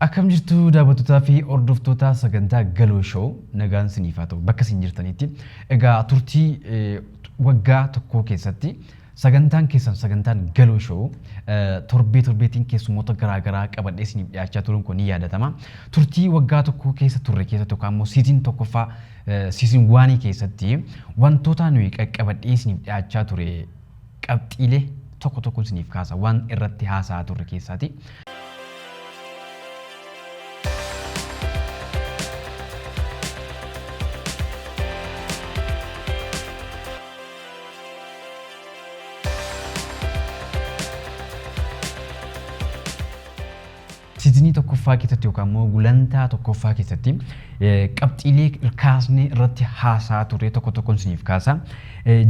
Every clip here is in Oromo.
Akkam jirtu daawwattootaa fi hordoftoota sagantaa Galoo Show nagaan isiniif haa ta'u bakka isin jirtanitti. Egaa turtii waggaa tokkoo keessatti sagantaan keessan sagantaan Galoo Show torbee torbeetiin keessummoota garaa garaa qabadhee isiniif dhiyaachaa turuun kun ni yaadatama. Turtii waggaa tokkoo keessa turre keessatti yookaan immoo siiziin tokkoffaa siiziin waanii keessatti wantoota nuyi qaqqabadhee isiniif dhiyaachaa ture qabxiilee tokko tokko isiniif kaasa waan irratti haasa'aa turre keessaati. Siizinii tokkoffaa keessatti yookaan immoo gulantaa tokkoffaa keessatti qabxiilee kaasnee irratti haasa'aa turre tokko tokkoon isiniif kaasa.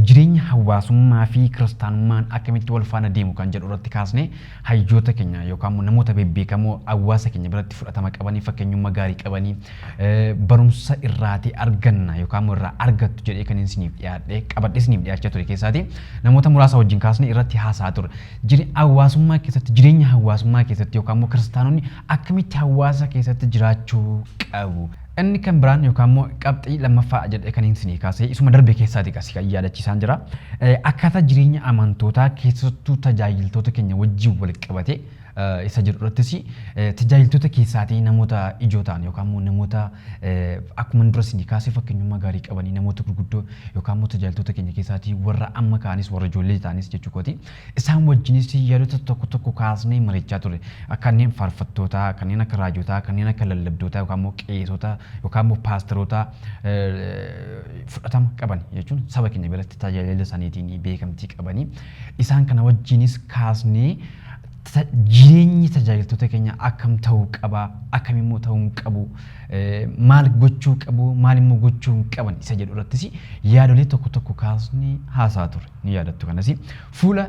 Jireenya hawaasummaa fi kiristaanummaan akkamitti wal faana deemu kan jedhu irratti kaasnee hayyoota keenya yookaan immoo namoota bebbeekamoo hawaasa keenya biratti fudhatama qabanii fakkeenyummaa gaarii qabanii barumsa irraatii arganna yookaan immoo irraa argattu jedhee kan isiniif dhiyaadhe qabadhee isiniif dhiyaachaa ture keessaati namoota muraasa wajjin kaasnee irratti haasa'aa turre. Hawaasummaa keessatti jireenya hawaasummaa keessatti yookaan immoo kiristaanonni akkamitti hawaasa keessatti jiraachuu qabu. Inni kan biraan yookaan immoo qabxii lammaffaa jedhee kan isinii kaasee isuma darbe keessaati kasi kan yaadachiisaan jira. Akkaataa jireenya amantootaa keessattuu tajaajiltoota keenya wajjin wal qabate isa jedhu irrattis tajaajiltoota keessaatii namoota ijoo ta'an yookaan immoo namoota akkuma dura isinii kaasee fakkeenyummaa gaarii qabanii namoota gurguddoo yookaan immoo tajaajiltoota keenya keessaatii warra amma ka'anis warra ijoollee ta'anis jechuu kooti. Isaan wajjinis yaadota tokko tokko kaasnee mari'achaa turre. Kanneen faarfattootaa, kanneen akka raajotaa, kanneen akka lallabdootaa yookaan immoo qeesota yookaan immoo paasteroota fudhatama qaban jechuun saba keenya biratti tajaajila isaaniitiin beekamtii qabanii isaan kana wajjinis kaasnee jireenyi tajaajiltoota keenya akkam ta'uu qaba, akkam immoo ta'uu hin qabu, maal gochuu qabu, maal immoo gochuu hin qaban isa jedhu irrattis yaadolee tokko tokko kaasnee haasa'aa turre. Ni yaadattu kanas. Fuula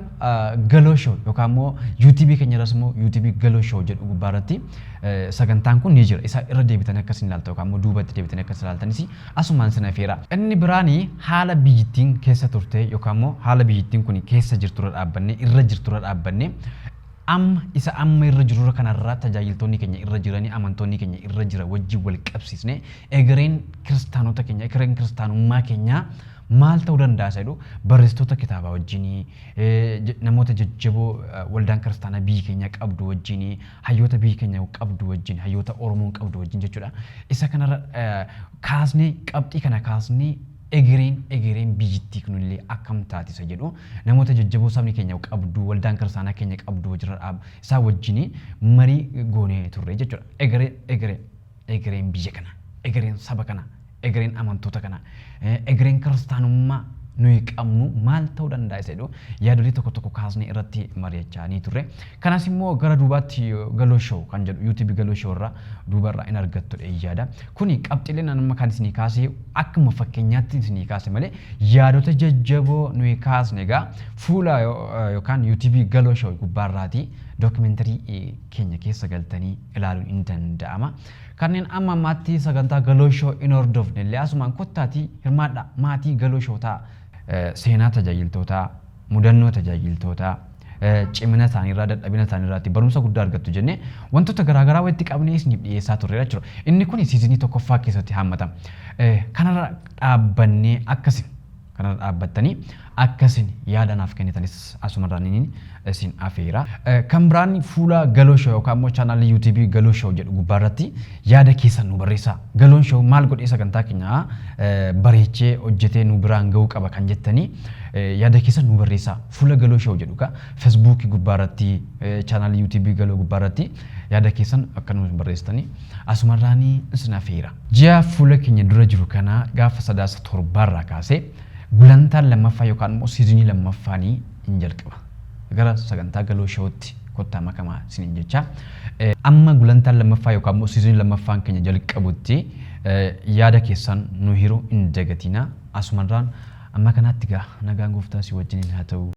Galoo Show yookaan immoo YouTube keenya irras immoo YouTube Galoo Show jedhu gubbaa irratti sagantaan kun ni jira. Isa irra deebitanii akkas hin ilaaltan yookaan immoo duubatti deebitanii akkas ilaaltanis asumaan sin afeera. Inni biraan haala biyyittiin keessa turte yookaan immoo haala biyyittiin kun keessa jirturra dhaabbannee irra jirturra dhaabbannee amma isa amma irra jirurra kanarra tajaajiltoonni keenya irra jiranii amantoonni keenya irra jira wajjin wal qabsiisnee egereen kiristaanota keenya egereen kiristaanummaa keenyaa maal ta'uu danda'a isa jedhu barreessitoota kitaabaa wajjin namoota jajjaboo waldaan kiristaanaa biyyi keenya qabdu wajjin hayyoota biyyi keenya qabdu wajjin hayyoota Oromoon qabdu wajjin jechuudha. Isa kanarra kaasnee qabxii kana kaasnee egereen egereen biyyittii kunillee akkam taati isa jedhu namoota jajjaboo sabni keenya qabdu waldaan kiristaanaa keenya qabdu wajjirra dhaab isaa wajjin marii goonee turre jechuudha. Egereen egereen egereen biyya kana egereen saba kana egereen amantoota kana egereen kiristaanummaa nuyi qabnu maal ta'uu danda'a isa jedhu yaadolee tokko tokko kaasnee irratti mari'achaa ni turre. Kanas immoo gara duubaatti Galoo Show kan jedhu YouTube Galoo Show irraa duuba irraa in argattu yaada. Kuni qabxiileen amma kan isinii kaasee akkuma fakkeenyaatti isinii kaase malee yaadota jajjaboo nuyi kaasne egaa fuula yookaan YouTube Galoo Show gubbaarraatii dookimeentarii keenya keessa galtanii ilaaluun in danda'ama. Kanneen amma ammaatti sagantaa Galoo Show hin hordofne illee asumaan kottaatii hirmaadhaa maatii Galoo Show ta'a. Seenaa tajaajiltootaa, mudannoo tajaajiltootaa, cimina isaaniirraa dadhabina isaaniirraatti barumsa guddaa argattu jennee wantoota garaagaraa walitti qabnee isiniif dhiyeessaa turreera jechuudha. Inni kun siizinii tokkoffaa keessatti haammatama. Kanarra dhaabbannee akkasin kanarra dhaabbattanii akkasin yaada naaf kennitanis asumarraan inni isin afeera. Kan biraan fuula Galoo Show yookaan immoo chaanaalii YouTube Galoo Show jedhu gubbaarratti yaada keessan nu barreessaa. Galoon Show maal godhee sagantaa keenya bareechee hojjetee nu biraan ga'uu qaba kan jettanii yaada keessan nu barreessaa. Fuula Galoo Show jedhu ka Facebook gubbaarratti chaanaalii YouTube Galoo gubbaarratti yaada keessan akka nu barreessitanii asumarraan isin afeera. Ji'a fuula keenya dura jiru kana gaafa Sadaasa torbaarraa kaasee gulantaan lammaffaa yookaan immoo siizinii lammaffaanii hin jalqaba. Gara sagantaa Galoo Showtti kottaa makamaa isiniin jecha. Amma gulantaan lammaffaa yookaan immoo siizinii lammaffaan keenya jalqabutti yaada keessan nu hiruu hin dagatinaa. Asumarraan amma kanaatti gaa nagaan gooftaa si wajjiniin haa ta'u.